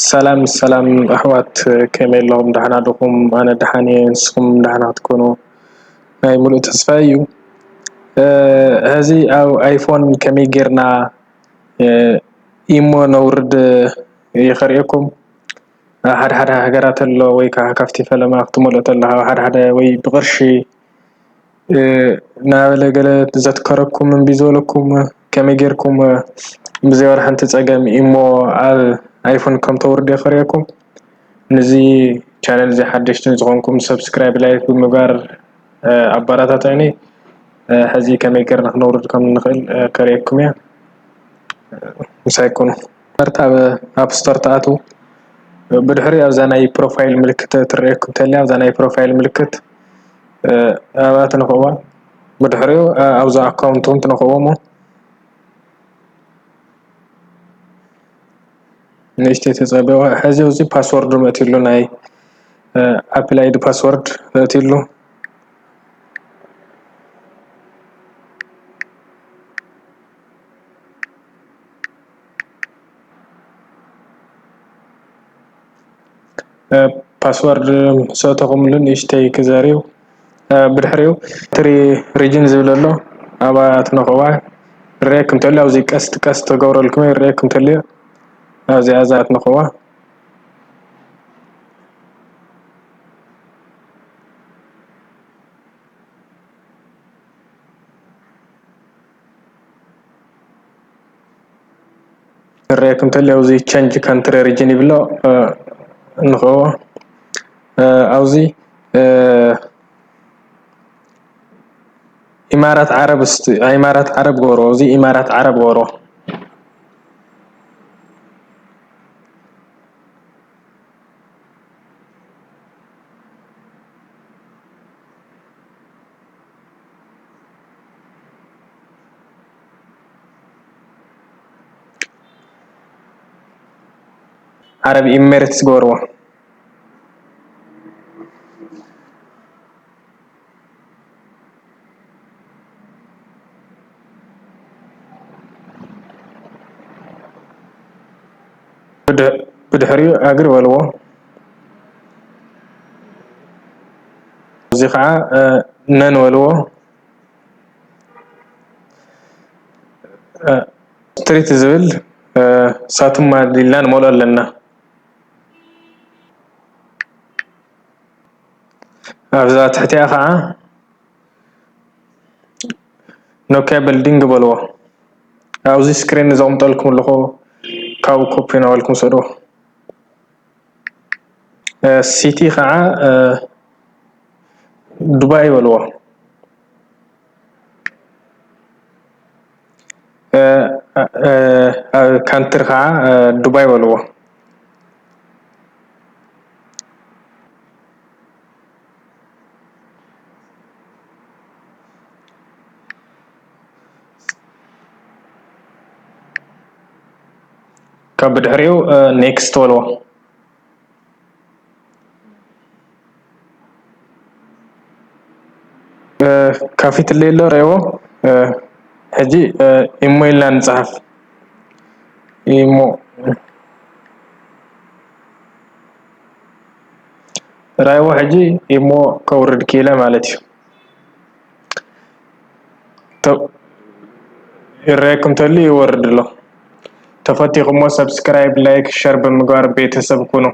ሰላም ሰላም ኣሕዋት፣ ከመይ ኣለኹም? ደሓና ዲኹም? ኣነ ደሓን እየ፣ ንስኹም ደሓና ክትኮኑ ናይ ሙሉእ ተስፋ እዩ። እ፣ ሕዚ ኣብ ኣይፎን ከመይ ጌርና፣ እ፣ ኢሞ ነውርድ ይኸርእየኩም። ኣብ ሓደ ሓደ ሃገራት ኣሎ፣ ወይ ከዓ ካብቲ ፈለማ ክትመልኦ ተለኻ፣ ኣብ ሓደ ሓደ ወይ ብቕርሺ፣ እ፣ እናበለ ገለ ዘትከረኩም እምቢ ዝበለኩም፣ ከመይ ጌርኩም፣ እ፣ ብዘይ ዋላ ሓንቲ ጸገም ኢሞ ኣብ ኣይፎን ከም ተውርድ የኸርእየኩም። ነዚ ቻነል እዚ ሓደሽቲ ዝኾንኩም ሰብስክራይብ፣ ላይክ ብምግባር፣ እ፣ ኣባራታታኒ። እ፣ ሕዚ ከመይ ጌርና ክነውርድ ከም ንኽእል፣ እ፣ ከርእየኩም እየ። እ፣ ምሳይ ኩኑ። መርታ ኣብ ኣፕ ስቶር ትኣትዉ። ብድሕሪ ኣብዛ ናይ ፕሮፋይል ምልክት ትረኤኩም ተልያ፣ ኣብዛ ናይ ፕሮፋይል ምልክት፣ እ፣ ኣብኣ ትነኽእዋ። ብድሕሪኡ፣ እ፣ ኣብዛ ኣካውንት እውን ትነኽእዎ እሞ ንእሽተይ ተጸበዩ። ሕዚ እዚ ፓስወርዱ መእትዩሉ፣ ናይ፣ እ፣ ኣፕል ኣይዲ ፓስወርድ መእትዩሉ። እ፣ ፓስወርድ ምስ ኣተኹምሉ ንእሽተይ ክዘርዩ። እ፣ ብድሕሪኡ ትሪ ሪጅን ዝብል ኣሎ፣ ኣብኣ ትነኽእዋ። ሬክ እንተልዩ ኣብዚ ቀስት፣ ቀስት ተገብረልኩም እዩ። ሬክ እንተልዩ ኣብዚኣ እዛ ትነኽእዋ። ክረኣየኩም እንተሎ ኣብዚ ቸንጅ ካንትሪ ሪጅን ይብሎ፣ እ፣ ንኽእዎ። እ፣ ኣብዚ፣ እ፣ ኢማራት ዓረብ እስቲ፣ ኢማራት ዓረብ ጎሮ፣ እዚ ኢማራት ዓረብ ጎሮ። ዓረብ ኢሜሬትስ ገበርዎ። ብድ-፣ ብድሕሪኡ ኣግሪ በልዎ። እዚ ኸዓ፣ እ፣ ነን በልዎ። እ፣ ስትሪት ዝብል፣ እ፣ ሳቱማ ዲላ ንመልኦ ኣለና። ኣብዛ ትሕቲኣ ኸዓ ኖኪያ ቢልዲንግ በልዎ። ኣብዚ ስክሪን ዘቕምጠልኩም ኣለኹ፣ ካብኡ ኮፒ እናበልኩም ስእልዎ። እ፣ ሲቲ ኸዓ፣ እ፣ ዱባይ በልዎ። እ፣ እ፣ እ፣ ካንትሪ ኸዓ፣ እ፣ ዱባይ በልዎ። ካብ ብድሕሪኡ፣ እ፣ ኔክስት በልዎ። እ፣ ካፊት ኣሎ ረእዎ። እ፣ ሕጂ፣ እ፣ ኢሞ ኢልና ንጽሓፍ። ኢሞ። ረእዎ፣ ሕጂ ኢሞ ከውርድ ክኢለ ማለት እዩ። ተ-፣ ይረኣየኩም ተሎ ይወርድ ኣሎ። ተፈቲኹሞ ሰብስክራይብ፣ ላይክ፣ ሸር ብምግባር ቤተሰብ ኩኑ።